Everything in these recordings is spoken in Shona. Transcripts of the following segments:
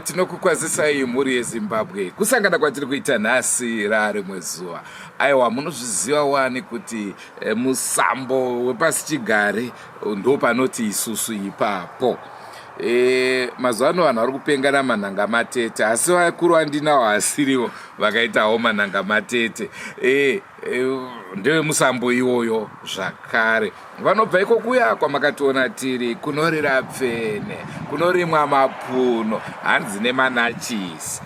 Tinokukwazisai mhuri yeZimbabwe. Kusangana kwatiri kuita nhasi raarimwe zuva. Aiwa, munozviziva wani kuti musambo wepasichigare ndo panoti isusu ipapo. Mazuva ano vanhu vari kupengana manhanga matete, asi vakuru andinawo asirivo vakaitawo manhanga matete. Ndevemusambo iwoyo zvakare. Vanobva iko kuya kwamakationa tiri kunorira pfene, kunorimwa mapuno, hanzi nemanachisi.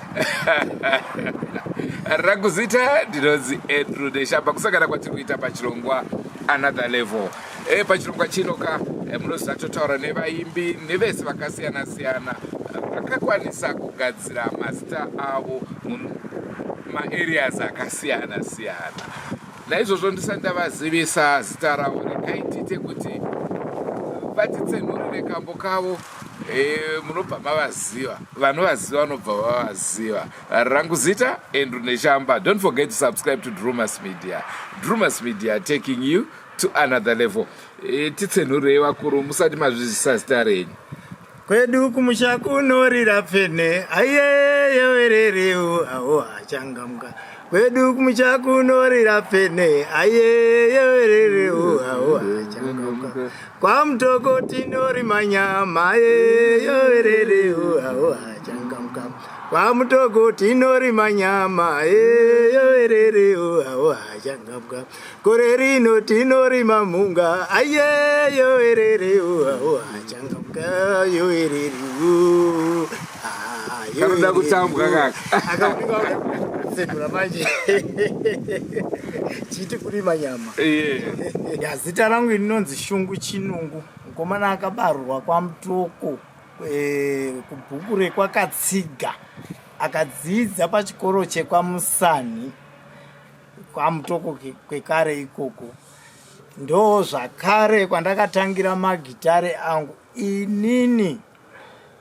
Rangu zita ndinonzi Andrew Neshamba. Kusangana kwatiri kuita pachirongwa Another Level. Pachirongwa chino ka munoziva totaura nevaimbi nevese vakasiyana siyana vakakwanisa kugadzira mazita avo mumaareas akasiyana siyana. Naizvozvo ndisati ndavazivisa zita ravo, regai tiite kuti vatitsenhurire kambo kavo. Munobva mavaziva, vanovaziva vanobva vavaziva. Rangu zita Andrew Neshamba. Don't forget to subscribe to Drumas Media. Drumas Media, taking you to another level. Titsenhurei vakuru, musati mazvizisa zita renyu. Kwedu kumusha kunorira pfene, ayeyewerereu awo achangamuka. Kwedu kumusha kunorira pfene, ayeyewerereu awo achangamuka. KwaMutoko tinorima nyama, ayeyewerereu awo achangamuka. KwaMutoko tinorima nyama, ayeyewerereu awo achangamuka. Gore rino tinorima mhunga, ayeyewerereu awo achangamuka, yoerereu. Kanoda kutambwa kaka. Akasenura manje. Chiti kurima nyama. Ya, zita rangu rinonzi Shungu Chinungu. Mukomana akabarwa kwaMutoko, kubhuku rekwaKatsiga. Akadzidza pachikoro chekwaMusani, kwaMutoko kwekare ikoko. Ndo zvakare kwandakatangira magitare angu. Inini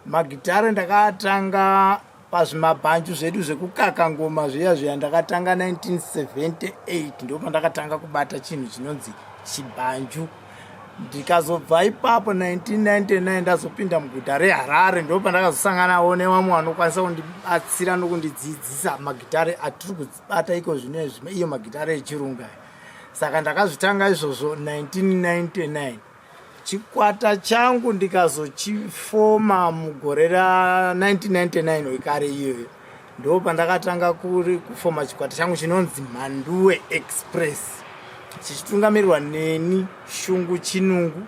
magitare ndakatanga pazvimabhanju zvedu zvekukaka ngoma zviya zviya, ndakatanga 1978, ndo pandakatanga kubata chinhu chinonzi chibhanju. Ndikazobva ipapo 1999 ndazopinda muguta reHarare, ndo pandakazosanganawo nevamwe vanokwanisa kundibatsira nokundidzidzisa magitare atiri kubata iko zvino izvi, iyo magitare echirungu aya. Saka ndakazvitanga izvozvo 1999. Chikwata changu ndikazochifoma mugore ra 1999 wekare iyoyo, ndo pandakatanga kufoma chikwata changu chinonzi Mhanduwe Express, chichitungamirirwa neni Shungu Chinungu.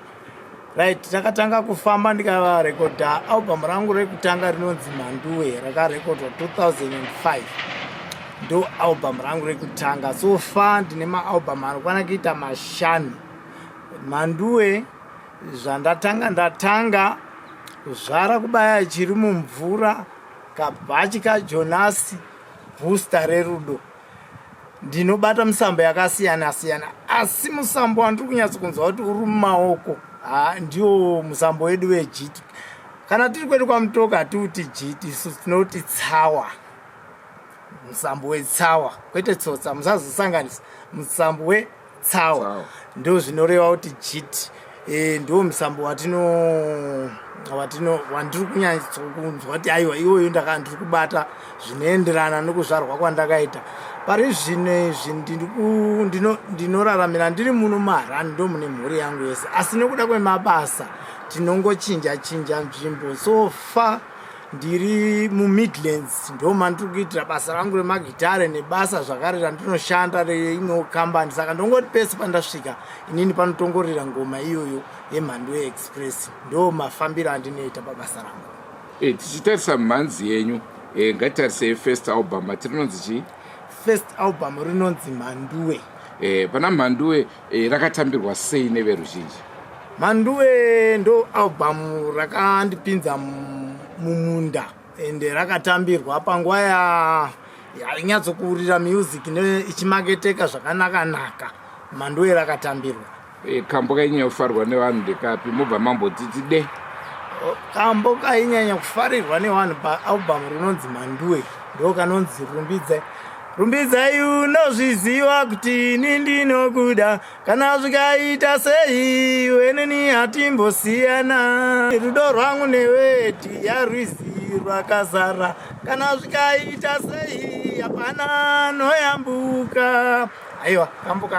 Right, takatanga kufamba, ndikarekodha album rangu rekutanga rinonzi Mhanduwe, rakarekodwa 2005, ndo album rangu rekutanga. So far ndine maalbum anokwana kuita 5. Mhanduwe, zvandatanga ndatanga kuzvara, kubaya chiri mumvura, kabhachi kaJonasi, booster rerudo. Ndinobata misambo yakasiyana siyana, asi musambo wandiri kunyatso kunzwa kuti uri mumaoko ndiwo musambo wedu wejiti. Kana tiri kwedu kwaMutoko hatiuti jiti, isu tinoti tsawa, musambo wetsawa, kwete tsotsa, musazosanganisa. Musambo wetsawa ndo zvinoreva kuti jiti. Ndo musambo watino watino wandiri kunyatsokunzwa kuti aiwa, iwoyo ndiri kubata zvinoenderana nokuzvarwa kwandakaita. Pari zvino izvi ndinoraramira ndiri muno muHarare, ndo mune mhuri yangu yese, asi nekuda kwemabasa tinongochinja chinja nzvimbo. So far ndiri muMidlands, ndo mandiri kuitira basa rangu remagitare nebasa zvakare randinoshanda reimwewo kambani. Saka ndongoti pese pandasvika inini panotongorira ngoma iyoyo yeMhanduwe Express. Ndo mafambiro andinoita pabasa rangu. Tichitarisa mhanzi yenyu, ngatitarisei first album ati rinonzi chii? First album rinonzi Mhanduwe. Pana Mhanduwe, rakatambirwa sei neveruzhinji? Mhanduwe ndo album rakandipinza mumunda, ende rakatambirwa panguva yainyatsokurira music ichimaketeka zvakanaka-naka. Mhanduwe rakatambirwa. Kambo kainyanya kufarwa nevanhu ndekapi? Mobva mamboti tide. Kambo kainyanya kufarirwa nevanhu paalbum rinonzi Mhanduwe ndo kanonzi Rumbidzai. Rumbidzai, unozviziva kuti ini ndinokuda, kana zvikaita sei weneni hatimbosiyana. Rudo rwangu newe tiya rwizi rwakazara, kana zvikaita sei hapana anoyambuka. Aiwa, kambo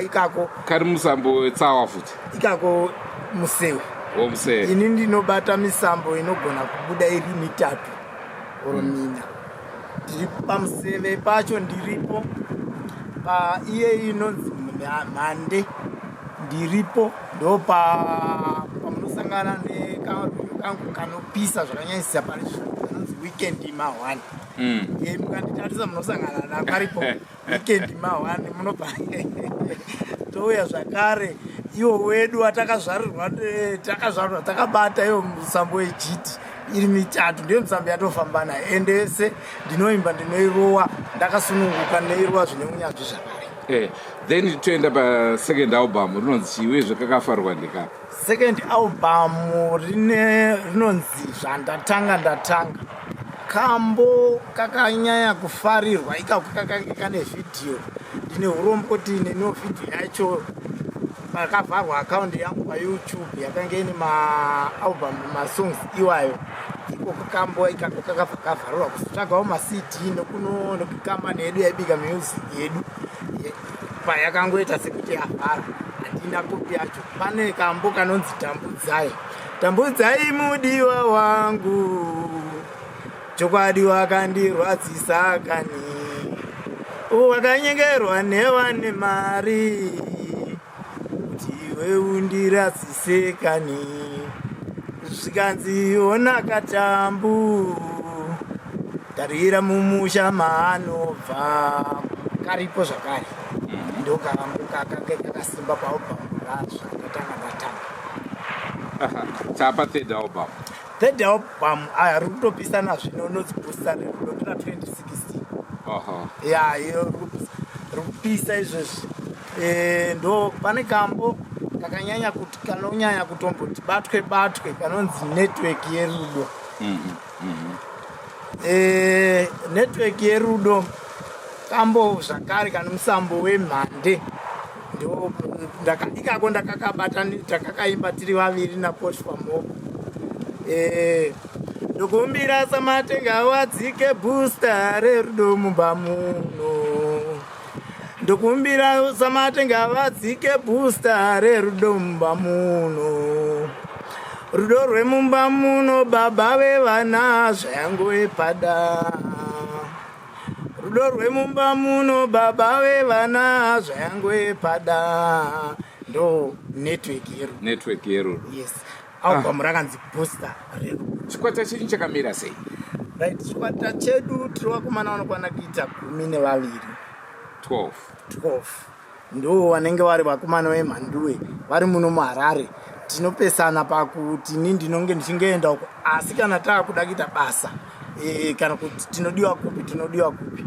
ikako kari musambo wetsawa futi. Ikako musewe. Womusewe. Ini ndinobata misambo inogona kubuda iri mitatu oro mina. Ndiri pamuseve pacho, ndiripo paiye inonzi Mhande, ndiripo. Ndo pamunosangana nekarwiyo kangu kanopisa zvakanyanyisisa pari kanonzi Weekend Ma1. Mukanditarisa munosangana nakaripo Weekend Ma1. Munobva touya zvakare iwo wedu watakazvarirwa, takazvarirwa takabata iwo musambo wejiti iri mitatu. Ndiyo misambo yatofamba nayo, ende yese ndinoimba, ndinoirowa ndakasununguka, ndinoirowa zvine unyanzvi zvakare. Then toenda pasecond album, rinonzi chii uyezve kakafarwa ndekapa? Second album rine rinonzi Zvandatanga Ndatanga. Kambo kakanyanya kufarirwa ikako kakange kane vhidhiyo. Ndine urombo kuti neniwo vhidhiyo yacho pakavharwa account yangu paYouTube yakanga ine maalbum, masongs iwayo, ikoko kambo ikako kakabva kavharurwa. Kuzotsvagawo maCD nekuno nekukambani yedu yaibika music yedu, payakangoita sekuti yavhara, handina kopi yacho. Pane kambo kanonzi Tambudzai. Tambudzai mudiwa wangu, chokwadi wakandirwadzisa kani, wakanyengerwa nevane mari kuti iwe undiradzise kani. Zvikanzi ona katambu, tarira mumusha maanobva. Karipo zvakare, ndokambo kakange kakasimba paalbum raZvandatanga Ndatanga. Tapa third album. Third album aya riri kutopisana zvino, unonzi Booster Rerudo, ndira 2016. Ya, iyo riri kupisa izvezvi. Ndo pane kambo kakanyanya kuti kanonyanya kutomboti batwe batwe, kanonzi Network Yerudo. Network Yerudo kambo zvakare kane musambo wemhande. Ndo ikako ndakakabata, takakaimba tiri vaviri naPoshwa Moko. Ndokumbira samatenga wadzike booster rerudo mumba muno, ndokumbira samatenga vadzike booster rerudo mumba muno, rudo rwemumba muno, baba vevana, zvayangowe pada. Rudo rwemumba muno, baba vevana, zvayangowe pada. Ndo Network Yerudo. Network Yerudo. Yes, album rakanzi Booster Rerudo. Chikwata chenyu chakamira sei? Right, chikwata chedu tiri vakomana vanokwana kuita 12. 12. 12 ndo vanenge vari vakomana vemhanduwe vari muno muHarare. Tinopesana pakuti ini ndinonge ndichingoenda uko, asi kana taakuda kuita basa, kana kuti tinodiwa kupi, tinodiwa kupi,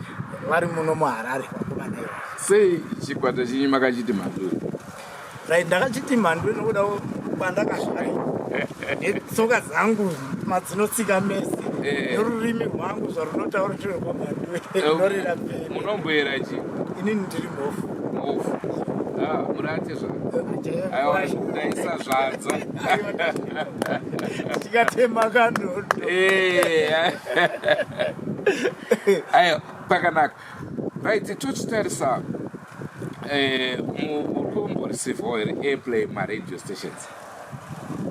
vari muno muHarare vakomana ivavo. Sei chikwata chenyu makachiti Mhanduwe? Right, ndakachiti Mhanduwe nokuda kwandakazvarwa netsoka dzangu madzinotsika mese nerurimi rwangu zvarunotaura rwemhanduwe runorira mberi. Munomboera chi? Inini ndiri Mhofu. Mhofu. Ah, murate zva aiwa, ndaisa zvanza. Tikatema kanono. Aiwa, pakanaka. Right, tochitarisa, muri kumboreceivawo here airplay maradio stations?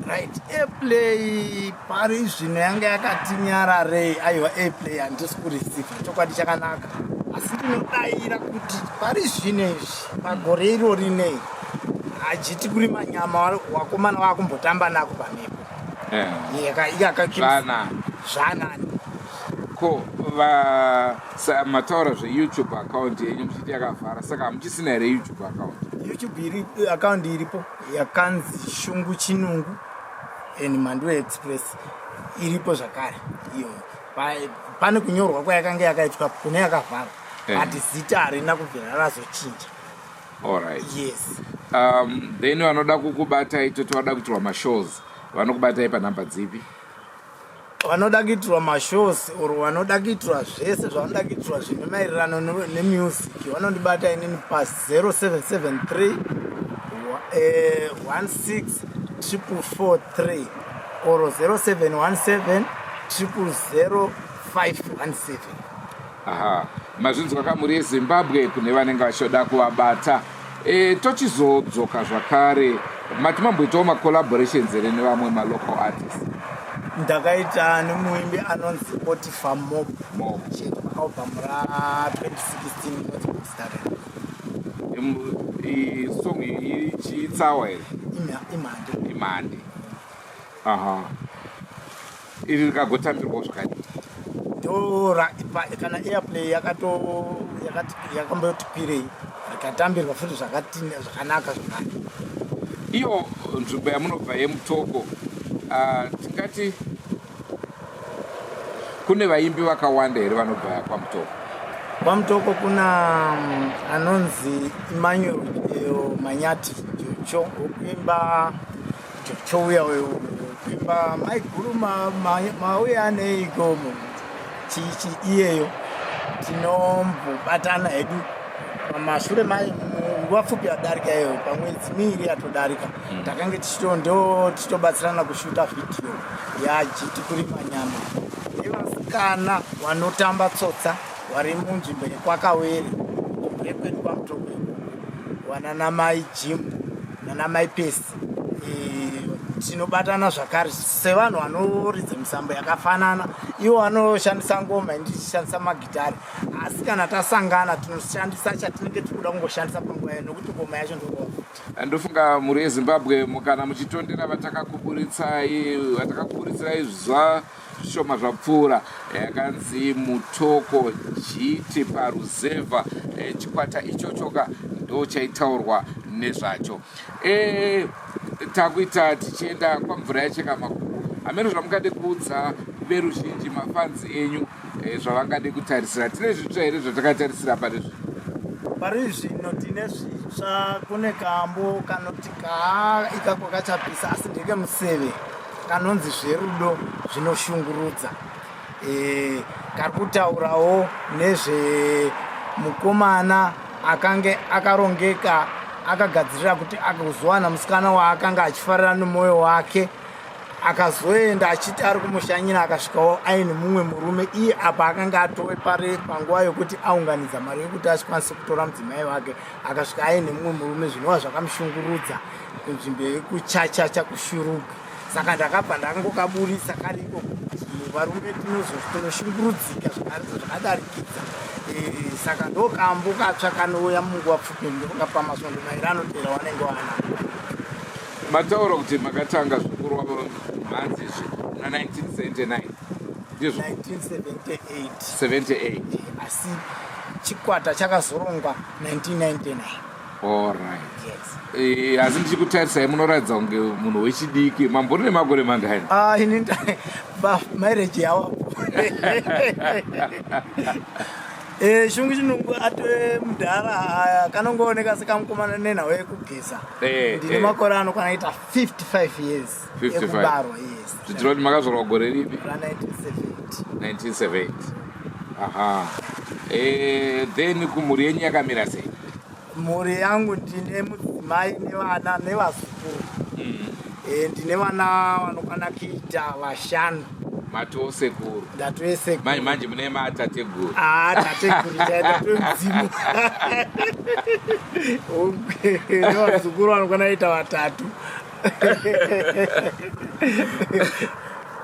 Right, airplay pari zvino yanga yakati nyararei. Aiwa, airplay handisi kureceiva, chokwadi chakanaka, asi ndinodayira kuti pari zvino izvi, pagore iro rinei, hachiti kuri manyama, wakomana vakumbotamba nako pamhepo. Zvana. Zvanani. Ko mataura zveYouTube account yenyu muchiti yakavhara, saka hamuchisina here YouTube account? YouTube iri, account iripo yakanzi Shungu Chinungu and Mhanduwe Express, iripo zvakare iyoyo. Pane kunyorwa kwayakanga yakaitwa kune yakavharwa, but zita harina kubvira razochinja. Alright. Yes. Then vanoda kukubatai, toti vada kuitirwa mashows. Vanokubatai panhamba dzipi? Vanoda kuitirwa mashows or vanoda kuitirwa zvese zvavanoda kuitirwa zvine maererano nemusic vanondibata inini pa 0773 164443 or 0717 000 517. Aha, mazvinzwa kamuri yeZimbabwe kune vanenge vachoda kuvabata. E, tochizodzoka zvakare mati mamboitawo macollaborations here nevamwe malocal artists? Ndakaita nemuimbi anonzi Otifa Mob chete album ra 2016 inonzi Mustare. Song iyi chitsawa here? Imhande. Imhande. Aha. Iri rikagotambirwawo zvakadii? Ndora kana airplay yakato yakati yakamboti kwirei rikatambirwa futi zvakanaka zvakare. Iyo nzvimbo yamunobva yeMutoko uh, tingati kune vaimbi vakawanda here vanobva kwaMutoko? KwaMutoko kuna anonzi Emmanuel eh, Manyati Jocho wokuimba Chouya uyo kuimba maiguru mauya neiko chichi iyeyo tinombobatana hedu pamashure nguva pfupi yadarika iyoyo pamwedzi miiri yatodarika hmm. takange tichitondo tichitobatsirana kushuta vhidhiyo yajiti kurima nyama nevasikana vanotamba tsotsa vari munzvimbo yekwakawere yekwedu kwamutoko vananamai jim nanamai pesi eh, tinobatana zvakare sevanhu vanoridza misambo yakafanana ivo vanoshandisa ngoma ini tichishandisa magitari asi kana tasangana tinoshandisa chatinenge tiri kuda kungoshandisa panguva yayo nokuti ngoma yacho ndokuti ndofunga mhuri yezimbabwe kana muchitondera vatakakuburitsai vatakakuburitsai zva zvishoma zvapfuura yakanzi Mutoko Jiti paruzevha eh, chikwata ichochoka ndo chaitaurwa nezvacho e, takuita tichienda kwamvura yacheka makumbo hameno zvamungade kuudza veruzhinji mafanzi enyu e, zvavangade kutarisira tine zvitsva here zvatakatarisira pari zvino pari zvino tine zvitsva kune kambo kanoti kaa ikako kachapisa asi ndekemuseve Kanonzi Zverudo Zvinoshungurudza e, kari kutaurawo nezvemukomana akange akarongeka akagadzirira kuti akazowana musikana waakanga achifarira nemwoyo wake akazoenda achiti ari kumushanyira akasvikawo aine mumwe murume iye apa akanga atove pari panguva yokuti aunganidza mari yokuti achikwanise kutora mudzimai wake akasvika aine mumwe murume zvinova zvakamushungurudza kunzvimbo yekuchachacha kushuruga saka ndakabva ndangokaburitsa kariko varume tinoshungurudzika zvakadarikidza eh, saka ndokambo katsva kanouya munguva pfupi ndokunga pamasvondo mairi anotera wanenge wana mataura kuti makatanga zvekurwa mhanzi izvi muna 1979 ndizvo 1978 78 asi chikwata chakazorongwa 1999 Alright. Yes. Eh, asi ndichikutarisai munoratidza kunge munhu wechidiki mambori nemakore mangani? Ah, ini ba marriage yawapo. Eh, shungu chinungu atove mudhara aya kanongooneka sekamukomana nenhau yekugeza. Eh, Ndine eh. makore anokwana kuita 55 years 55. ekubarwa yes. Zvichireva kuti makazvarwa gore ripi? Ra 1970. 1970. Aha. Eh, then kumhuri yenyu yakamira sei? Mhuri yangu ndine mudzimai nevana nevazukuru. Mm. E, ndine vana vanokwana kuita vashanu. Matoo sekuru. Ndatove sekuru. Manje manje mune matateguru. Ah, tateguru chaita tomudzimu. Nevazukuru vanokwana kuita vatatu.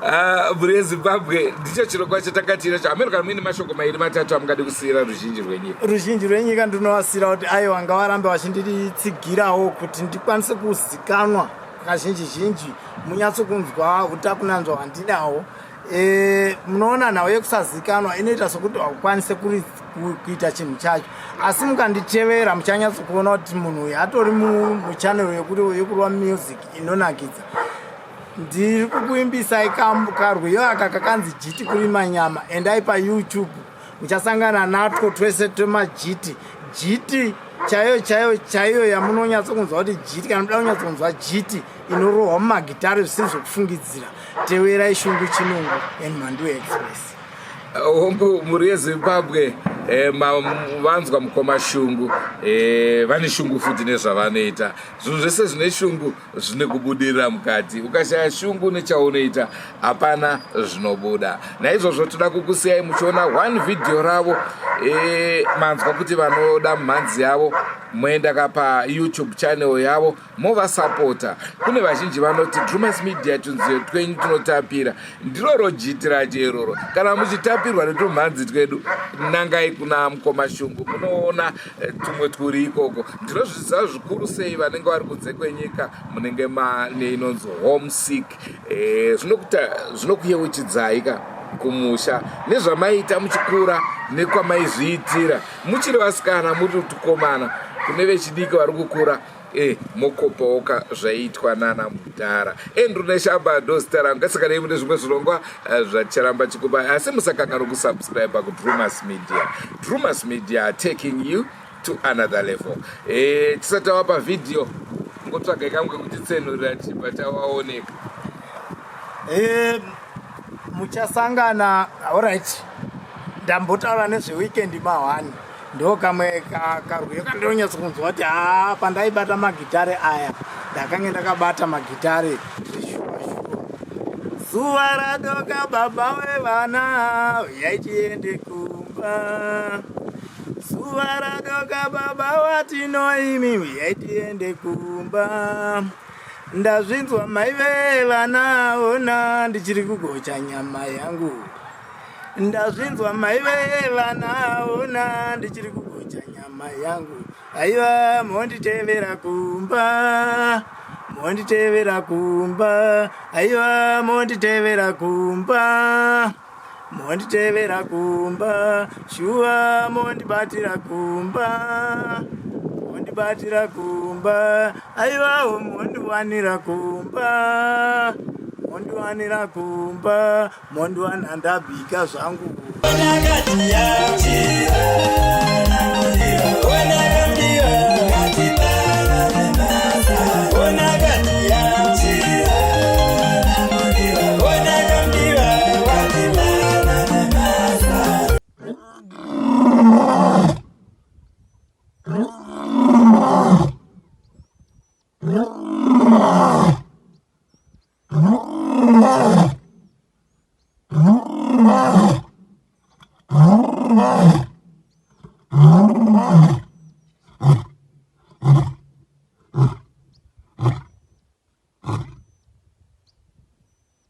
Ah, mhuri yezimbabwe ndicho chirongwa chatanga tiinacho hameno kana muine mashoko mairi matatu amungade kusiyira ruzhinji rwenyika ruzhinji rwenyika ndinovasiyira kuti aiwa ngavarambe vachinditsigirawo kuti ndikwanise kuzikanwa kazhinji zhinji munyatso kunzwa utakunanzwa hwandinawo e, munoona nhau yekusazikanwa inoita sokuti haukwanise kuita chinhu chacho asi mukanditevera muchanyatso kuona kuti munhu uyu atori muchanel yekurova music inonakidza ndiri kukuimbisai karwiyo aka kakanzi jiti kurima nyama endai payoutube muchasangana natwo twese twemajiti jiti Chaiyo chaiyo chaiyo yamunonyatso kunzwa kuti jiti, kana muda kunyatso kunzwa jiti inorohwa mumagitare zvisiri zvekufungidzira, tewerai Shungu Chinungu and Mhanduwe Express. Hongu, mhuri yeZimbabwe, vanzwa mukoma Shungu, vane shungu futi nezvavanoita. Zvinhu zvese zvine shungu zvine kubudirira mukati. Ukashaya shungu nechaunoita, hapana zvinobuda. Naizvozvo toda kukusiyai muchiona one video ravo. Manzwa kuti vanoda mhanzi yavo, moenda ka paYouTube channel yavo, movasapota. Kune vazhinji vanoti, "Drumas Media, tunziyo twenyu tunotapira." Ndiroro jiti racho iroro. Kana muchitapirwa netumhanzi twedu, nangai kuna mukoma Shungu, munoona tumwe twuri ikoko. Ndinozviziva zvikuru sei vanenge vari kunze kwenyika, munenge mane inonzi homesick. Zvinokuyeuchidzai ka kumusha nezvamaiita muchikura, nekwamaizviitira muchiri vasikana, muri tukomana. Kune vechidiki vari kukura, mokopaoka zvaiitwa nana mudhara. Andrew Neshamba ndozita rangu. Ngatisakanei mune zvimwe zvirongwa zvaticharamba chikupa, asi musakanganwa kusubscribe kuDrumas Media. Drumas Media, taking you to another level. Tisati tava pavhidhiyo, ngotsvagai kamwe kekutitsenurira tichibva tawaoneka. Muchasangana. Alright, ndambotaura nezveweekend ma1, ndo kamwe karwiyo kandinonyatso kunzwa kuti ha, pandaibata magitare aya, ndakange ndakabata magitare zveshuwa shuwa. Zuva radoka, baba wevana, uyai tiende kumba. Zuva radoka, baba watinoimi, uyai tiende kumba. Ndazvinzwa mai vevana, ona ndichiri kugocha nyama yangu. Ndazvinzwa mai vevana, ona ndichiri kugocha nyama yangu. Aiwa, monditevera kumba, monditevera kumba. Aiwa, monditevera kumba, monditevera kumba. Shuwa, mondibatira kumba, mondibatira kumba. Aiwawo, mondiwanira kumba, mondiwanira kumba, mondiwana ndabika zvangu. Ndakati yachira.